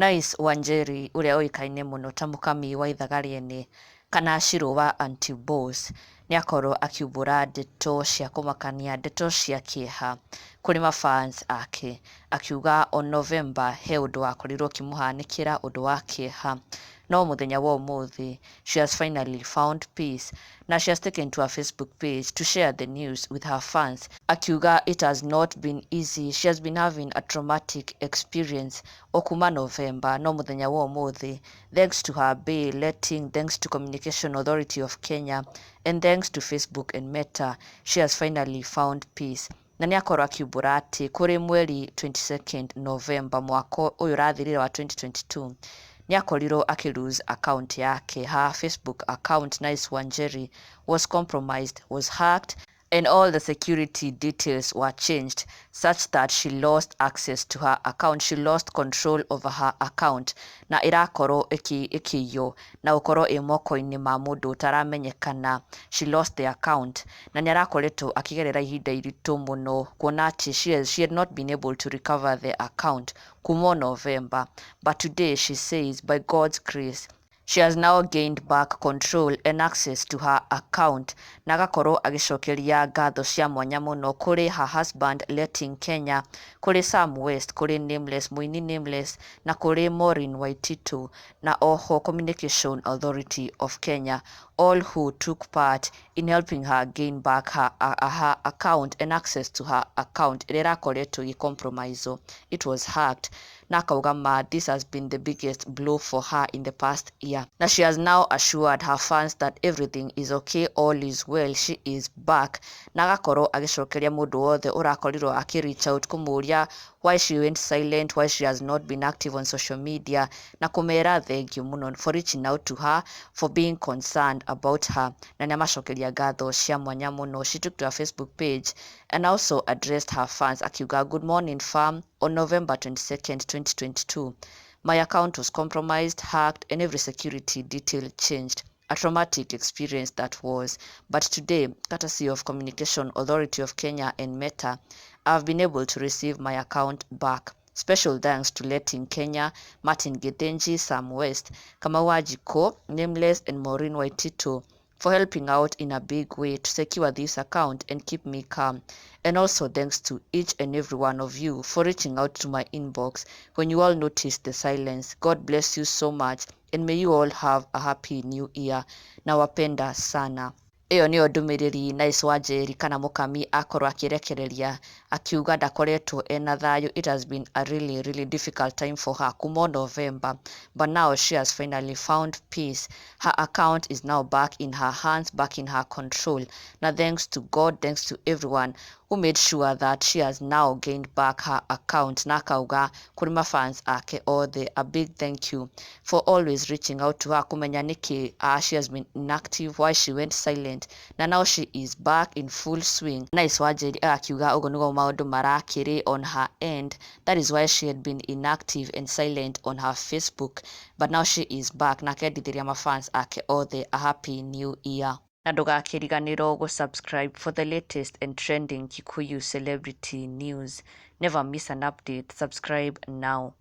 Nice Wanjeri ũrĩa ũĩkaine mũno ta Mũkami wa Ithaga Rĩene kana Shirũ wa Auntie Boss nĩakorwo akiumbũra ndeto cia kũmakania, ndeto cia kĩeha kũrĩ ma fans ake, akiuga o November he ũndũ wakorirwo ũkĩmũhanĩkĩra ũndũ wa kĩeha, no mũthenya wa ũmũthĩ she has finally found peace na she has taken to her Facebook page to share the news with her fans, akiuga it has not been easy, she has been having a traumatic experience o kuma November, no mũthenya wa ũmũthĩ thanks to her bail letting, thanks to Communication Authority of Kenya and thanks to Facebook and Meta, she has finally found peace. Na nĩ akorwo akiumbũra atĩ kũrĩ mweri 22nd November mwaka ũyũ ũrathirire wa 2022 nĩ akorirwo akĩ lose account yake. Her Facebook account, Nice Wanjeri, was compromised, was hacked and all the security details were changed such that she lost access to her account, she lost control over her account na ĩrakorwo ĩkĩiywo na gũkorwo ĩ moko-inĩ ma mũndũ ũtaramenyekana. She lost the account na nĩ arakoretwo akĩgerera ihinda iritũ mũno kuona atĩ she had not been able to recover the account kuma November, but today she says by God's grace she has now gained back control and access to her account, na agakorwo agĩcokeria ngatho cia mwanya mũno kũrĩ her husband Letting Kenya, kũrĩ Sam West, kũrĩ Nameless, mũini Nameless, na kũrĩ Maureen Waititu, na oho Communication Authority of Kenya, all who took part in helping her gain back her account and access to her account ĩrĩa ĩrakoretwo ĩgĩ compromise, it was hacked. Na akauga ma this has been the biggest blow for her in the past year, na she has now assured her fans that everything is okay, all is well, she is back, na agakorwo agĩcokeria mũndũ wothe ũrakorirwo akĩ reach out kũmũria why she went silent, why she has not been active on social media, na kũmera thank you mũno for reaching out to her, for being concerned about her, na nĩamacokeria ngatho cia mwanya mũno. She took to her Facebook page and also addressed her fans akiuga, "Good morning fam, on November 22nd 2022 my account was compromised, hacked and every security detail changed. A traumatic experience that was, but today, courtesy of Communication Authority of Kenya and Meta, I've been able to receive my account back. Special thanks to Letting Kenya, Martin Gethenji, Sam West, Kamau Wanjikũ, Nameless and Maureen Waititu for helping out in a big way to secure this account and keep me calm. And also thanks to each and every one of you for reaching out to my inbox when you all noticed the silence. God bless you so much and may you all have a happy new year. Nawapenda sana." Ĩyo nĩyo ndũmĩrĩri Nice Wanjeri kana Mũkami akorwo akĩrekereria akiuga ndakoretwo ena thayũ. It has been a really really difficult time for her kuma November, but now she has finally found peace. Her account is now back in her hands, back in her control, na thanks to God, thanks to everyone who made sure that she has now gained back her account. Na akauga kũrĩ mafans ake othe, a big thank you for always reaching out to her kũmenya nĩkĩ she has been inactive, why she went silent, na now she is back in full swing. Nice Wanjeri agakiuga ũguo nĩguo maũndũ marakĩrĩ on her end, that is why she had been inactive and silent on her Facebook, but now she is back, na akendithĩria mafans ake othe a happy new year. Na ndũgakĩriganĩrwo gũ-subscribe for the latest and trending Kikuyu celebrity news. Never miss an update. Subscribe now.